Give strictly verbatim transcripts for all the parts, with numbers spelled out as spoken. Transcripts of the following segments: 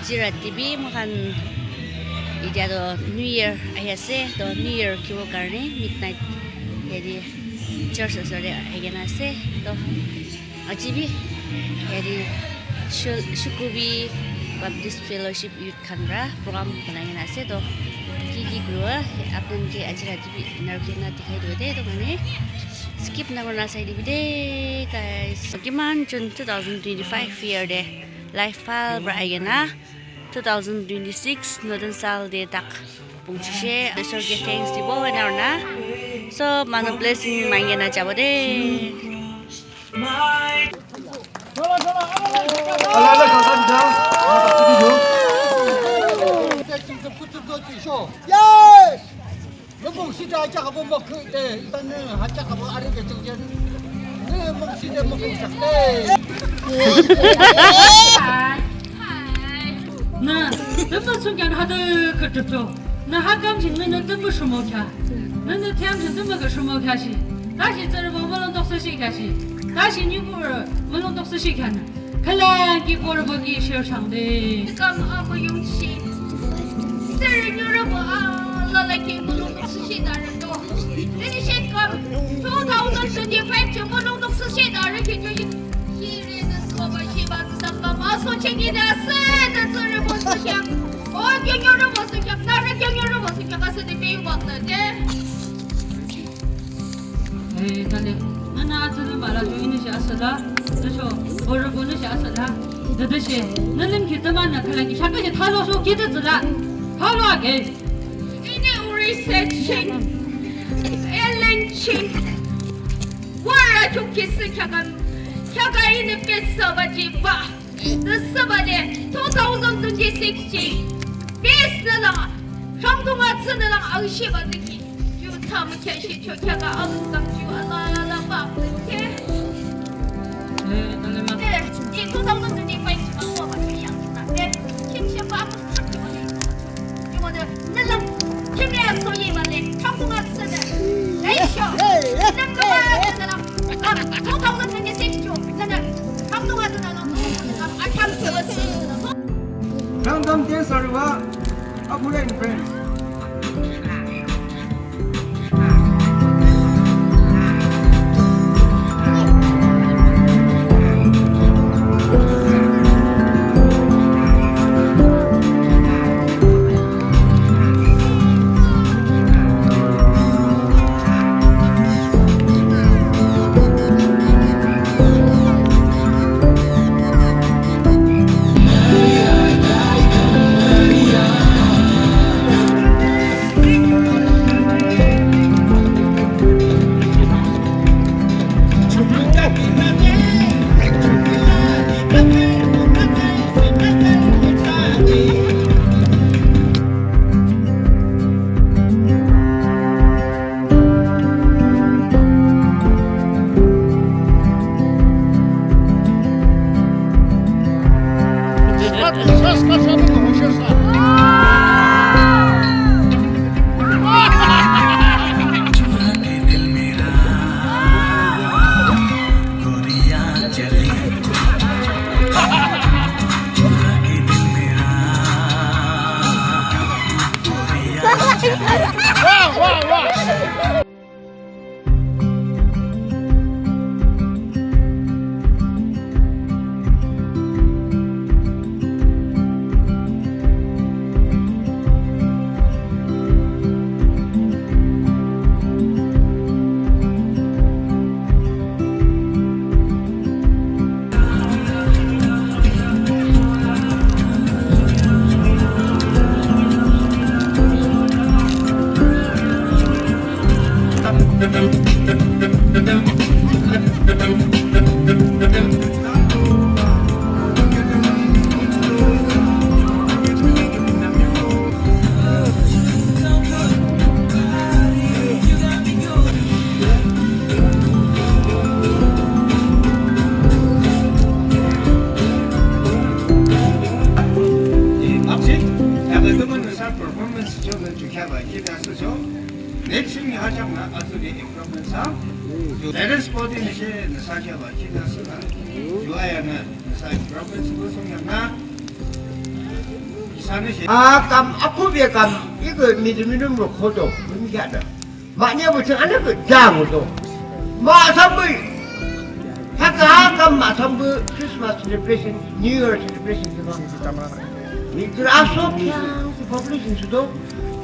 Jira T V moikhan, itya toh New Year ahi ase, toh New Year kibo karne midnight yate church osor te ahi kena ase, toh aji bi yate Shu-, Shokhubi Baptist Fellowship Youth khan pra program banai kena ase, toh ki ki kuribo apun ke aji rati bi narukena dikhai dibo de, toh mane skip nakurina sai dibi de, guys. Kiman jun two thousand twenty-five year de life pal pra ahi kena two thousand twenty-six notun saal de tak pungchishe, Isor ke thanks dibo, ena hoina sob manu blessing mangena jabo de. Yes! Mukung side hacha kabo mukung de, itanü hacha kabo arü ke chukjen. Nü mukung side mukung sakte. Nü, tümü sungkyan hade kütüpto. Nü hakam jin nü tümü shumo kya. Nü nü tiyam jin tümü ke shumo kya shi. Tashi tsürübo mulong toksa shi kya shi. Tashi nyuburü mulong toksa shi kya nü. Khülang ki borübo ki share changde. Kam amuyung shi. Tsürü nyurübo alala ki mulong toksa shi darü to. Nini shi kam two thousand twenty-five chi mulong toksa shi darü ki to yi. Hiri nü soba shi ba tsü sangka ma so cheki da se da tsürübo su kya. O ki nyurübo su kya. Darü ki nyurübo su kya. Kasi di pe yu bak da de. Eh, tale. Nana atsüde mala ju ini shi asüla. Nüsho, borübo nü shi asüla. Dede shi. Nü lim ki tümana kala ki shaka shi thalo sho ki de tsüla. Thalo ake. Ini uri section. Ellen Ching. Wara chuk ki sü kaka. Kaka ini pesa ba ji ba. Nüsübale, two thousand twenty-six chi. Best nü la, shangdung atsü nü la, angshiba nüki. Ju tam kya shi cho kya ka ang tam ju ala ala ba. Okay? Eh, eh, two thousand twenty-five chi ma ko ba chi yang na. Eh, kim shi ba ko. Kimone, nülang, kimya soyi male, kamdung atsüde. Hey, sure. Nang kaba atsüde lang. Am, two thousand twenty-six jo, nana, kamdung atsüde lang. Am, atam sila sila. Nang dam dance ariwa, apura in friends. Performance cho nü ju khyaba ki da sü cho. Next thing ha chang na azu de improvement sa. Ju latest body nü she nüsa khyaba ki da sü na. Ju aya nü nüsa improvement sü ko song yang na. A kam, akhup ye kam, ike mithi minum lo khoto, mimikheahdo. Mahne bo ching ane ke jang to. Mahsambe. Haka kam mahsambe Christmas celebration, New Year celebration ke kam. Mithi aso kya population sudo.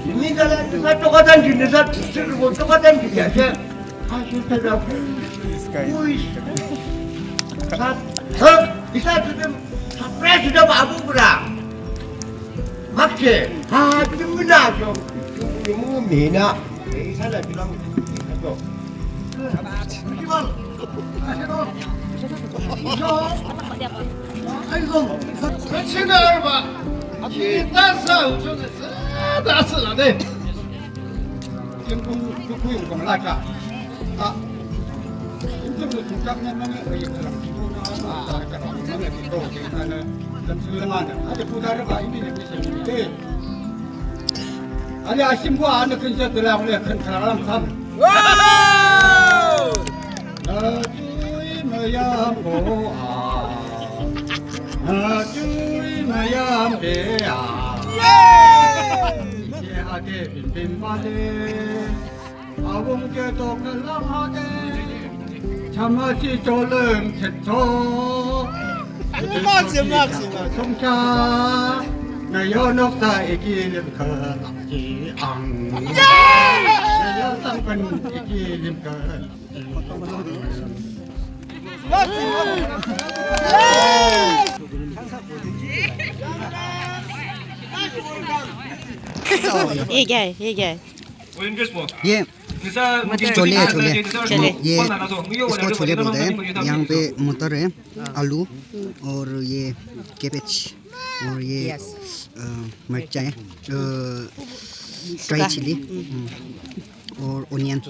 Mithi la sa toka dan jin sa, sir bo toka dan jin ya se. Aso tera. Uis. Sa, ha, isa tu dem. Surprise dam abu bra. Makche. Ha, tumina jo. Mu mina. Eh, isa la bilang. Jo. Jo. Ai jo. Kachina arba. Kita sa jo. Da sa la de. Jengkung kuku yung kong laka. Ah. Yung kong laka. Wow! Najui mayam bo a, najui mayam be a. Yay! Ade bin bin ba de. Awung ke tok ke lam ha ke. Chama chi cho lem chet cho. Mak si, mak si, mak si. Song cha. Na yo nok sa iki lim ke lak chi ang. Na yo sang pen iki lim ke lak chi ang. Ye kya hai, ye kya hai? ये छोले है, छोले। छोले। ये, इसको छोले बोलते हैं। यहाँ पे मटर है, आलू और ये कैबेज और ये, अ, मिर्चा है, अ, ड्राई चिली, हम्म, और ओनियन।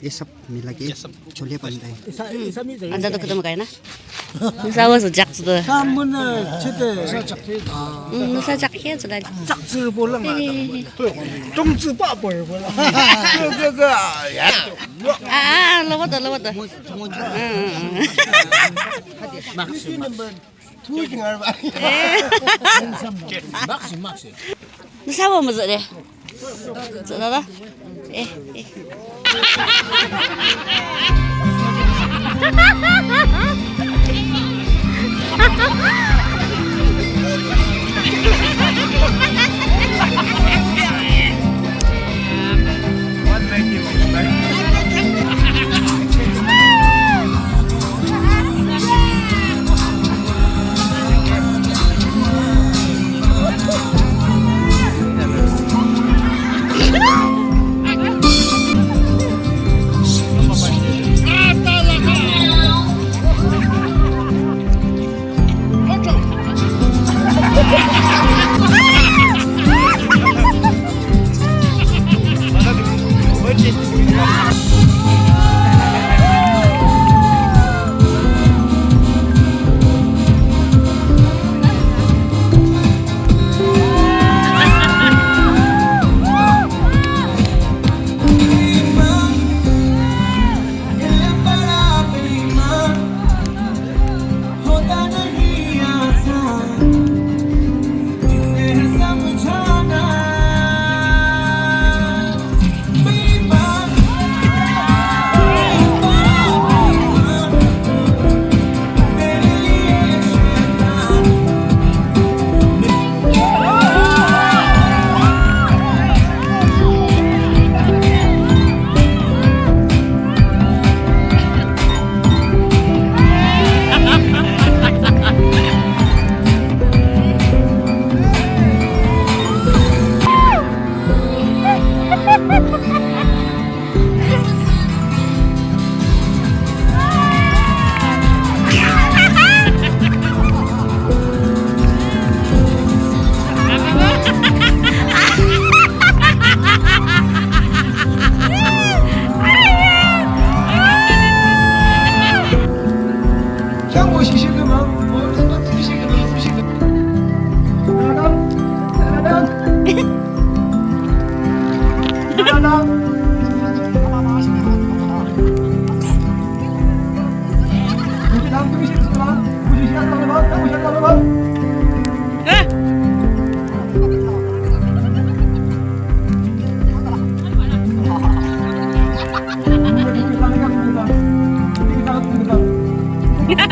ये सब मिला के छोले बनता है। Ansa to khütüm kai na. Nüsa wa sü jak tsü to. Tam mün chite. Nüsa jak he tsü la. Jak tsü bolang. Tong tsü pa pa bolang. Ke ke ke. Ah, ah, lo wa to, lo wa to. Maximum. Two jing arba. Maxi, maxi. Nüsa wa müzü de. Tsü la la. Eh, eh. Shiba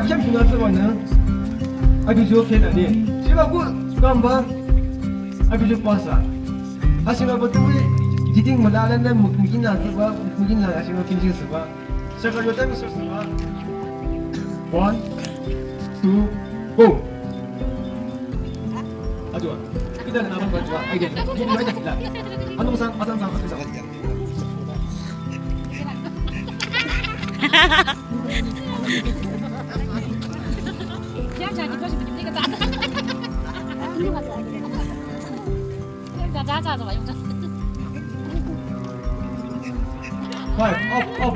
khyam shuna thsübanü, api ju khenani. Shiba ku kamba, api ju pasa. Asina ba tumi, jiding mala la na muk-, mukin la thsüba, mukin la asina kinjing thsüba. Shaka yo time sir thsüba. One, two, go. Ajo. Kita na abang ba ajo. Ayo. Ini aja la. Anu sang, asang sang, asang sang. Five, up, up.